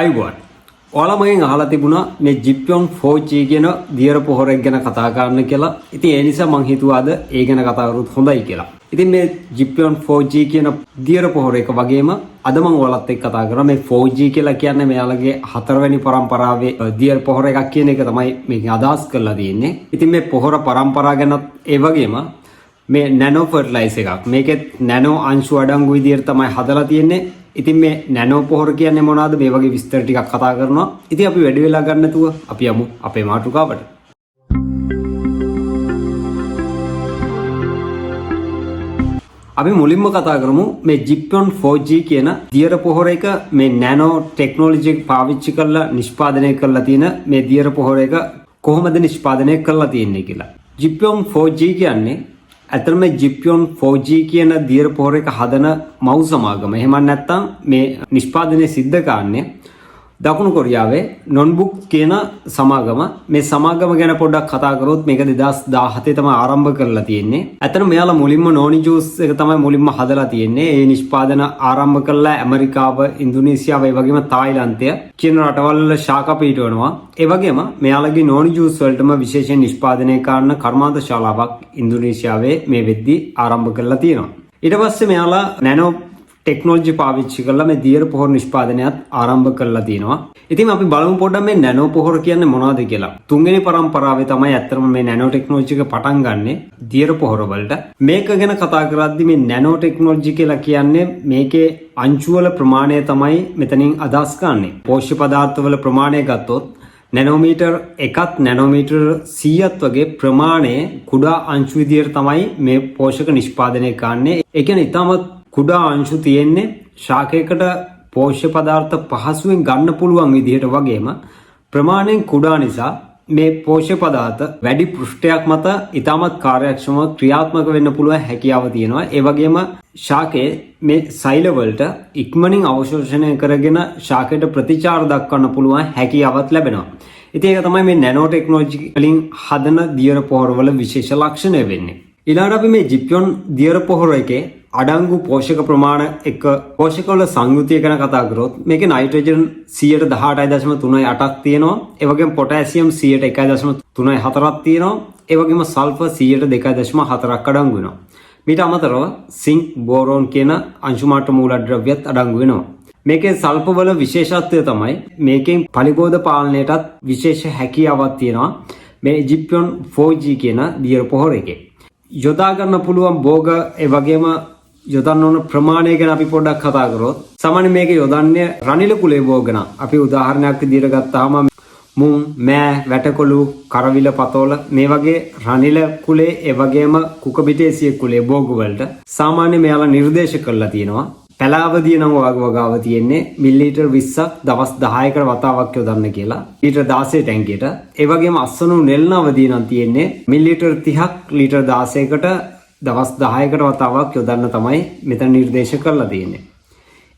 අයුබෝවන්. ඔයාලා මගෙන් අහලා තිබුණා මේ Zippion 4G කියන දියර පොහොරක් ගැන කතා කරන්න කියලා. ඉතින් ඒ නිසා මං හිතුවා අද ඒ ගැන කතා කරොත් හොඳයි කියලා. ඉතින් මේ Zippion 4G කියන දියර පොහොර එක වගේම අද මං ඔයාලත් එක්ක කතා කරා මේ 4G කියලා කියන්නේ මෙයාලගේ හතරවෙනි පරම්පරාවේ දියර පොහොර එකක් කියන එක තමයි මේකෙන් අදහස් කරලා තියෙන්නේ. ඉතින් මේ පොහොර පරම්පරාව ගැනත් ඒ වගේම මේ නැනෝ ෆර්ටිලයිසර් එකක්. මේකෙත් නැනෝ අංශු අඩංගු විදියට තමයි හදලා තියෙන්නේ. ඉතින් මේ නැනෝ පොහොර කියන්නේ මොනවද මේ වගේ විස්තර ටිකක් කතා කරනවා. ඉතින් අපි වැඩි වෙලා ගන්න නැතුව අපි යමු අපේ මාතෘකාවට. අපි මුලින්ම කතා කරමු මේ Zippion 4G කියන දියර පොහොර එක මේ නැනෝ ටෙක්නොලොජි එක පාවිච්චි කරලා නිෂ්පාදනය කරලා තියෙන මේ දියර පොහොර එක කොහොමද නිෂ්පාදනය කරලා තියෙන්නේ කියලා. Zippion 4G කියන්නේ ඇත්තටම මේ Zippion 4G කියන දියර පොහොර එක හදන මව් සමාගම. එහෙම නැත්නම් මේ නිෂ්පාදනය සිද්ධ කරන්නේ දකුණු කොරියාවේ නොන්බුක් කියන සමාගම. මේ සමාගම ගැන පොඩ්ඩක් කතා කරොත් මේක 2017 තමයි ආරම්භ කරලා තියෙන්නේ. ඇත්තටම මෙයාලා මුලින්ම නෝනි ජූස් එක තමයි මුලින්ම හදලා තියෙන්නේ. ඒ නිෂ්පාදන ආරම්භ කළා ඇමරිකාව, ඉන්දුනීසියාව, ඒ වගේම තායිලන්තය කියන රටවල් වල ශාඛා පිහිටවනවා. ඒ වගේම මෙයාලගේ නෝනි ජූස් වලටම විශේෂයෙන් නිෂ්පාදනය කරන කර්මාන්ත ශාලාවක් ඉන්දුනීසියාවේ මේ වෙද්දී ආරම්භ කරලා තියෙනවා. ඊට පස්සේ මෙයාලා නැනෝ ටෙක්නොලොජි පාවිච්චි කරලා මේ දියර පොහොර නිෂ්පාදනයත් ආරම්භ කරලා තියෙනවා. ඉතින් අපි බලමු පොඩ්ඩක් මේ නැනෝ පොහොර කියන්නේ මොනවද කියලා. තුන්වෙනි පරම්පරාවේ තමයි ඇත්තටම මේ නැනෝ ටෙක්නොලොජි එක පටන් ගන්නෙ දියර පොහොර වලට. මේක ගැන කතා කරද්දි මේ නැනෝ ටෙක්නොලොජි කියලා කියන්නේ මේකේ අංශු වල ප්‍රමාණය තමයි මෙතනින් අදහස් කරන්නේ. පෝෂ්‍ය පදාර්ථ වල ප්‍රමාණය ගත්තොත් නැනෝමීටර් එකත් නැනෝමීටර් 100ත් වගේ ප්‍රමාණයේ කුඩා අංශු විදියට තමයි මේ පෝෂක නිෂ්පාදනය කරන්නේ. ඒ කියන්නේ ඉතාමත් කුඩා අංශු තියෙන්නේ ශාකයකට පෝෂ්‍ය පදාර්ථ පහසුවෙන් ගන්න පුළුවන් විදිහට වගේම ප්‍රමාණයෙන් කුඩා නිසා මේ පෝෂ්‍ය පදාර්ථ වැඩි පෘෂ්ඨයක් මත ඉතාමත් කාර්යක්ෂමව ක්‍රියාත්මක වෙන්න පුළුවන් හැකියාව තියෙනවා. ඒ වගේම ශාකයේ මේ සෛල වලට ඉක්මනින් අවශෝෂණය කරගෙන ශාකයට ප්‍රතිචාර දක්වන්න පුළුවන් හැකියාවත් ලැබෙනවා. ඉතින් ඒක තමයි මේ නැනෝ ටෙක්නොලොජි වලින් හදන දියර පොහොර වල විශේෂ ලක්ෂණය වෙන්නේ. ඊළඟට අපි මේ ජිප්යොන් දියර පොහොර එකේ අඩංගු පෝෂක ප්‍රමාණ එක පෝෂකවල සංයුතිය ගැන කතා කරොත් මේකේ නයිට්‍රජන් 18.38ක් තියෙනවා. ඒ වගේම පොටෑසියම් 101.34ක් තියෙනවා. ඒ වගේම සල්ෆර් 2.4ක් අඩංගු වෙනවා. මීට අමතරව සිංක්, බෝරෝන් කියන අංශු මාත්‍ර මූලද්‍රව්‍යත් අඩංගු වෙනවා. මේකේ සල්ෆර් වල විශේෂත්වය තමයි මේකෙන් පලිබෝධ පාලනයටත් විශේෂ හැකියාවක් තියෙනවා මේ ජිප්යොන් 4G කියන දියර පොහොර එකේ. යොදා ගන්න පුළුවන් භෝග ඒ වගේම යොදන්න ඕන ප්‍රමාණය ගැන අපි පොඩ්ඩක් කතා කරොත් සාමාන්‍ය මේක යොදන්නේ රනිල කුලේ භෝග නම් අපි උදාහරණයක් විදිහට ගත්තාම මුං, මෑ, වැටකොළු, කරවිල, පතෝල මේ වගේ රනිල කුලේ ඒ වගේම කුකබිටේසිය කුලේ භෝග වලට සාමාන්‍ය මෙයාලා නිර්දේශ කරලා තියෙනවා. පැලාවදිය නම් ඔයාගේ වගාව තියෙන්නේ මිලිලීටර් 20ක් දවස් 10කට වතාවක් යොදන්න කියලා. ලීටර් 16 ටැංකියට. ඒ වගේම අස්වනු නෙල්න අවදිය නම් තියෙන්නේ මිලිලීටර් 30ක් ලීටර් 16කට දවස් 10කට වතාවක් යොදන්න තමයි මෙතන නිර්දේශ කරලා තියෙන්නේ.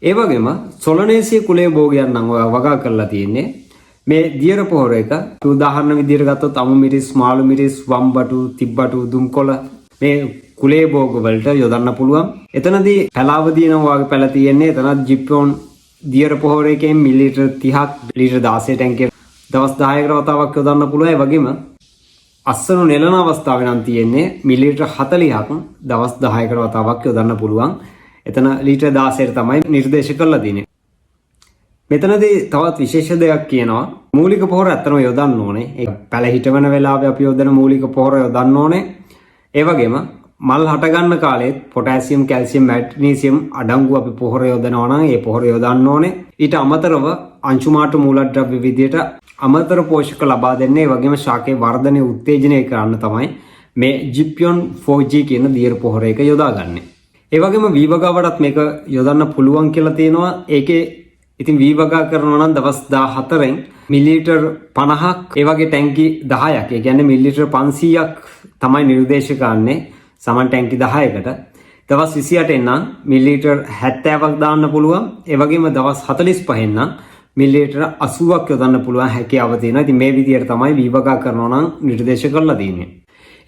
ඒ වගේම සොලනේසිය කුලයේ භෝගයන් නම් ඔයා වගා කරලා තියෙන්නේ මේ දියර පොහොර එක උදාහරණ විදිහට ගත්තොත් අමු මිරිස්, මාළු මිරිස්, වම්බටු, තිබ්බටු, දුම්කොළ මේ කුලේ භෝග වලට යොදන්න පුළුවන්. එතනදී පැලාවදිය නම් ඔයාගේ පැල තියෙන්නේ එතනත් ජිප්යොන් දියර පොහොර එකෙන් මිලිලීටර් 30ක් ලීටර් 16 ටැංකිය දවස් 10කට වතාවක් යොදන්න පුළුවන්. ඒ වගේම අස්වනු නෙලන අවස්ථාවේ නම් තියෙන්නේ මිලිලීටර් 40ක් දවස් 10කට වතාවක් යොදන්න පුළුවන්. එතන ලීටර් 16ට තමයි නිර්දේශ කරලා තියෙන්නේ. මෙතනදී තවත් විශේෂ දෙයක් කියනවා. මූලික පොහොර ඇත්තටම යොදන්න ඕනේ. ඒ පැල හිටවන වෙලාවේ අපි යොදන මූලික පොහොර යොදන්න ඕනේ. ඒ වගේම මල් හට ගන්න කාලෙත් පොටෑසියම්, කැල්සියම්, මැග්නීසියම් අඩංගු අපි පොහොර යොදනවා නම් ඒ පොහොර යොදන්න ඕනේ. ඊට අමතරව අංශු මාත්‍ර මූලද්‍රව්‍ය විදියට අමතර පෝෂක ලබා දෙන්නේ ඒ වගේම ශාකයේ වර්ධනය උත්තේජනය කරන්න තමයි මේ ජිප්යොන් 4G කියන දියර පොහොර එක යොදාගන්නේ. ඒ වගේම වී වගාවටත් මේක යොදන්න පුළුවන් කියලා තියෙනවා. ඒකේ ඉතින් වී වගා කරනවා නම් දවස් 14න් මිලිලීටර් 50ක් ඒ වගේ ටැංකි 10ක් ඒ කියන්නේ මිලිලීටර් 500ක් තමයි නිර්දේශ කරන්නේ සමන් ටැංකි 10කට. දවස් 28න් නම් මිලිලීටර් 70ක් දාන්න පුළුවන්. ඒ වගේම දවස් 45න් නම් මිලිලීටර් 80ක් යොදන්න පුළුවන් හැකියාව තියෙනවා. ඉතින් මේ විදියට තමයි වී වගා කරනවා නම් නිර්දේශ කරලා තියෙන්නේ.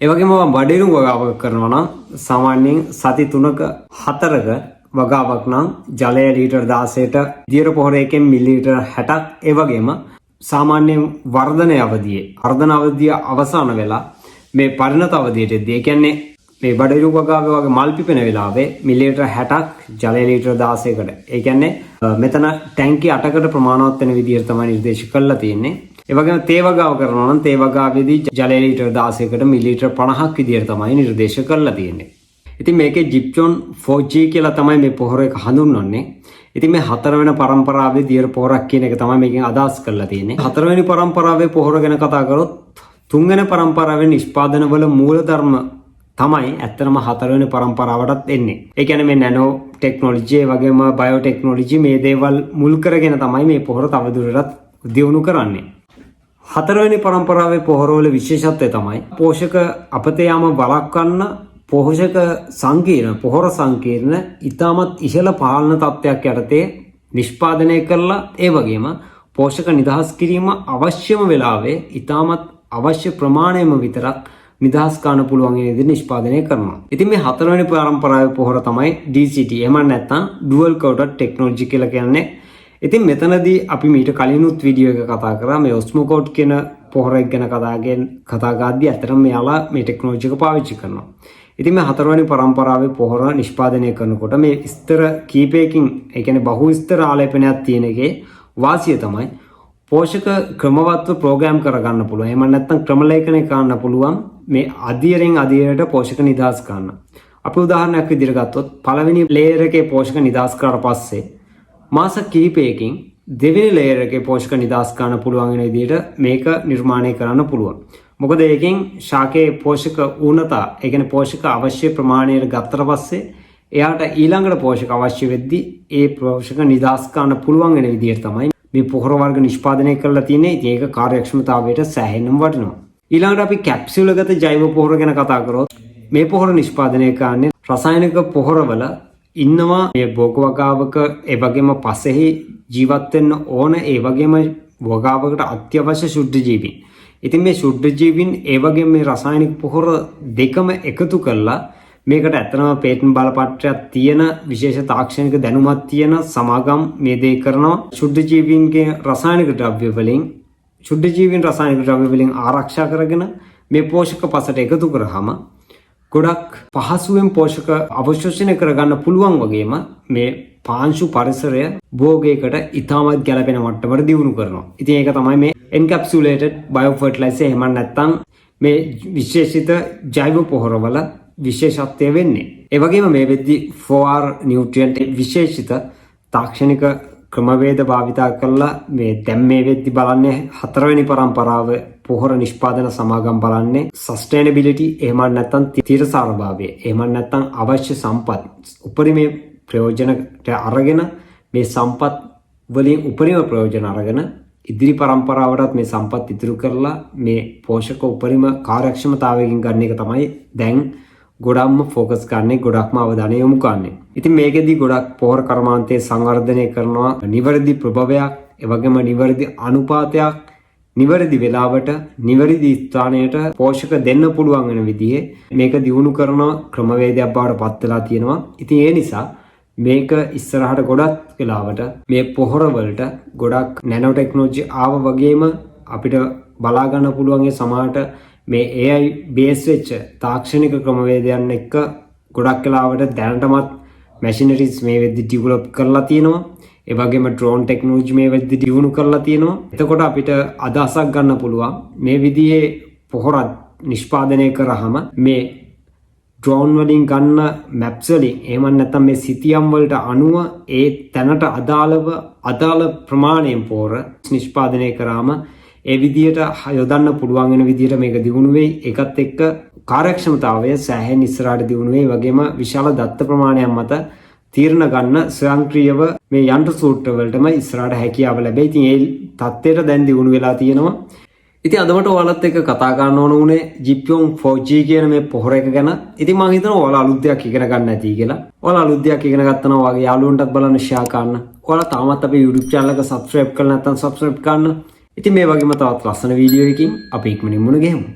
ඒ වගේම මම වඩේරු වගාවක් කරනවා නම් සාමාන්‍යයෙන් සති 3ක 4ක වගාවක් නම් ජලය ලීටර් 16ට දියර පොහොරයකින් මිලිලීටර් 60ක්, ඒ වගේම සාමාන්‍යයෙන් වර්ධනය අවදියේ, වර්ධන අවදිය අවසන් වෙලා මේ පරිණත අවදියට එද්දී, ඒ කියන්නේ මේ බඩිරු වගාවේ වගේ මල් පිපෙන වෙලාවේ මිලිලීටර් 60ක් ජලය ලීටර් 16කට. ඒ කියන්නේ මෙතන ටැංකි 8කට ප්‍රමාණවත් වෙන විදිහට තමයි නිර්දේශ කරලා තියෙන්නේ. ඒ වගේම තේ වගාව කරනවා නම් තේ වගාවේදී ජලය ලීටර් 16කට මිලිලීටර් 50ක් විදිහට තමයි නිර්දේශ කරලා තියෙන්නේ. ඉතින් මේකේ ජිප්චොන් 4G කියලා තමයි මේ පොහොර එක හඳුන්වන්නේ. ඉතින් මේ හතරවෙනි පරම්පරාවේ දියර පොහොරක් කියන එක තමයි මේකෙන් අදහස් කරලා තියෙන්නේ. හතරවෙනි පරම්පරාවේ පොහොර ගැන කතා කරොත්, තුන්වෙනි පරම්පරාවේ නිෂ්පාදනවල මූලධර්ම තමයි ඇත්තටම හතරවෙනි පරම්පරාවටත් එන්නේ. ඒ කියන්නේ මේ නැනෝ ටෙක්නොලොජි, ඒ වගේම බයෝ ටෙක්නොලොජි, මේ දේවල් මුල් කරගෙන තමයි මේ පොහොර තවදුරටත් දියුණු කරන්නේ. හතරවෙනි පරම්පරාවේ පොහොරවල විශේෂත්වය තමයි පෝෂක අපතේ යාම වළක්වන්න පෝෂක සංකීර්ණ පොහොර සංකීර්ණ ඉතාමත් ඉහළ පාලන තත්ත්වයක් යටතේ නිෂ්පාදනය කරලා, ඒ වගේම පෝෂක නිදහස් කිරීම අවශ්‍යම වෙලාවේ ඉතාමත් අවශ්‍ය ප්‍රමාණයම විතරක් නිදහස් කරන්න පුළුවන් වෙන විදිහට නිෂ්පාදනය කරනවා. ඉතින් මේ හතරවෙනි පරම්පරාවේ පොහොර තමයි DCT, එහෙම නැත්නම් ඩුවල් කෝටඩ් ටෙක්නොලොජි කියලා කියන්නේ. ඉතින් මෙතනදී අපි මීට කලිනුත් වීඩියෝ එක කතා කරා මේ ඔස්මෝකෝට් කියන පොහොරක් ගැන කතා කරද්දී, ඇත්තටම මෙයාලා මේ ටෙක්නොලොජි එක පාවිච්චි කරනවා. ඉතින් මේ හතරවෙනි පරම්පරාවේ පොහොර නිෂ්පාදනය කරනකොට මේ ස්තර කීපයකින්, ඒ කියන්නේ බහු ස්තර ආලේපනයක් තියෙන එකේ වාසිය තමයි පෝෂක ක්‍රමවත්ව ප්‍රෝග්‍රෑම් කරගන්න පුළුවන්. එහෙම නැත්නම් ක්‍රමලේඛනය කරන්න පුළුවන් මේ අදියරෙන් අදියරට පෝෂක නිදහස් කරන්න. අපි උදාහරණයක් විදිහට ගත්තොත්, පළවෙනි ලේයර් එකේ පෝෂක නිදහස් කරාට පස්සේ මාස කිහිපයකින් දෙවෙනි ලේයර් එකේ පෝෂක නිදහස් කරන්න පුළුවන් වෙන විදිහට මේක නිර්මාණය කරන්න පුළුවන්. මොකද ඒකෙන් ශාකයේ පෝෂක ඌනතා, ඒ කියන්නේ පෝෂක අවශ්‍ය ප්‍රමාණයට ගත්තට පස්සේ එයාට ඊළඟට පෝෂක අවශ්‍ය වෙද්දී ඒ පෝෂක නිදහස් කරන්න පුළුවන් වෙන විදිහට තමයි මේ පොහොර වර්ග නිෂ්පාදනය කරලා තියෙන්නේ. ඉතින් ඒක කාර්යක්ෂමතාවයට සෑහෙන්නම වටිනවා. ඊළඟට අපි කැප්සියුලගත ජෛව පොහොර ගැන කතා කරොත්, මේ පොහොර නිෂ්පාදනය කරන්නේ රසායනික පොහොරවල ඉන්නවා මේ භෝග වගාවක, ඒ වගේම පසෙහි ජීවත් වෙන්න ඕන, ඒ වගේම වගාවකට අත්‍යවශ්‍ය ක්ෂුද්‍ර ජීවීන්. ඉතින් මේ ක්ෂුද්‍ර ජීවීන්, ඒ වගේම මේ රසායනික පොහොර දෙකම එකතු කරලා මේකට ඇත්තටම පේටන්ට් බලපත්‍රයක් තියෙන, විශේෂ තාක්ෂණික දැනුමක් තියෙන සමාගම් මේ දේ කරනවා. ක්ෂුද්‍ර ජීවීන්ගේ රසායනික ද්‍රව්‍ය වලින්, ක්ෂුද්‍ර ජීවීන් රසායනික ද්‍රව්‍ය වලින් ආරක්ෂා කරගෙන මේ පෝෂක පසට එකතු කරාම ගොඩක් පහසුවෙන් පෝෂක අවශෝෂණය කරගන්න පුළුවන් වගේම මේ පාංශු පරිසරය භෝගයකට ඉතාමත් ගැළපෙන මට්ටමට දියුණු කරනවා. ඉතින් ඒක තමයි මේ encapsulated biofertilizer, එහෙම නැත්නම් මේ විශේෂිත ජෛව පොහොරවල විශේෂත්වය වෙන්නේ. ඒ වගේම මේ වෙද්දි 4R නියුට්‍රියන්ට් විශේෂිත තාක්ෂණික ක්‍රමවේද භාවිතා කරලා මේ දැන් මේ වෙද්දි බලන්නේ හතරවෙනි පරම්පරාව පොහොර නිෂ්පාදන සමාගම් බලන්නේ සස්ටේනබිලිටි, එහෙම නැත්නම් තිරසාරභාවය, එහෙම නැත්නම් අවශ්‍ය සම්පත් උපරිම ප්‍රයෝජනට අරගෙන, මේ සම්පත් වලින් උපරිම ප්‍රයෝජන අරගෙන ඉදිරි පරම්පරාවටත් මේ සම්පත් ඉතුරු කරලා මේ පෝෂක උපරිම කාර්යක්ෂමතාවයකින් ගන්න එක තමයි දැන් ගොඩක්ම ෆෝකස් කරන්නේ, ගොඩක්ම අවධානය යොමු කරන්නේ. ඉතින් මේකෙදි ගොඩක් පොහොර කර්මාන්තයේ සංවර්ධනය කරනවා නිවැරදි ප්‍රභවයක්, ඒ වගේම නිවැරදි අනුපාතයක්, නිවැරදි වෙලාවට නිවැරදි ස්ථානයට පෝෂක දෙන්න පුළුවන් වෙන විදිහේ මේක දියුණු කරන ක්‍රමවේදයක් බවට පත් වෙලා තියෙනවා. ඉතින් ඒ නිසා මේක ඉස්සරහට ගොඩක් වෙලාවට මේ පොහොර වලට ගොඩක් නැනෝ ටෙක්නොලොජි ආව වගේම අපිට බලා ගන්න පුළුවන් ඒ සමහරට මේ AI base වෙච්ච තාක්ෂණික ක්‍රමවේදයන් එක්ක ගොඩක් වෙලාවට දැනටමත් මැෂිනරිස් මේ වෙද්දි ඩිවලොප් කරලා තියෙනවා. ඒ වගේම ඩ්‍රෝන් ටෙක්නොලොජි මේ වෙද්දි දියුණු කරලා තියෙනවා. එතකොට අපිට අදහසක් ගන්න පුළුවන් මේ විදිහේ පොහොරක් නිෂ්පාදනය කරාම මේ ඩ්‍රෝන් වලින් ගන්න මැප්ස් වලින්, එහෙම නැත්නම් මේ සිතියම් වලට අනුව ඒ තැනට අදාළව අදාළ ප්‍රමාණයෙන් පොහොර නිෂ්පාදනය කරාම ඒ විදිහට යොදන්න පුළුවන් වෙන විදිහට මේක දියුණු වෙයි. ඒකත් එක්ක කාර්යක්ෂමතාවය සෑහෙන ඉස්සරහට දියුණු වෙයි. වගේම විශාල දත්ත ප්‍රමාණයක් මත තීරණ ගන්න ස්වයංක්‍රීයව මේ යන්ත්‍ර සූත්‍ර වලටම ඉස්සරහට හැකියාව ලැබෙයි. ඉතින් ඒ තත්ත්වයට දැන් දියුණු වෙලා තියෙනවා. ඉතින් අද මට ඔයාලත් එක්ක කතා කරන්න ඕන වුණේ Jipyong 4G කියන මේ පොහොර එක ගැන. ඉතින් මං හිතනවා ඔයාලා අලුත් දෙයක් ඉගෙන ගන්න ඇති කියලා. ඔයාලා අලුත් දෙයක් ඉගෙන ගත්තා නම් ඔයාගේ යාළුවන්ටත් බලන්න ෂෙයා කරන්න. ඔයාලා තාමත් අපේ YouTube channel එක subscribe කරලා නැත්නම් subscribe කරන්න. ඉතින් මේ වගේම තවත් ලස්සන වීඩියෝ එකකින් අපි ඉක්මනින් මුණ ගැහෙමු.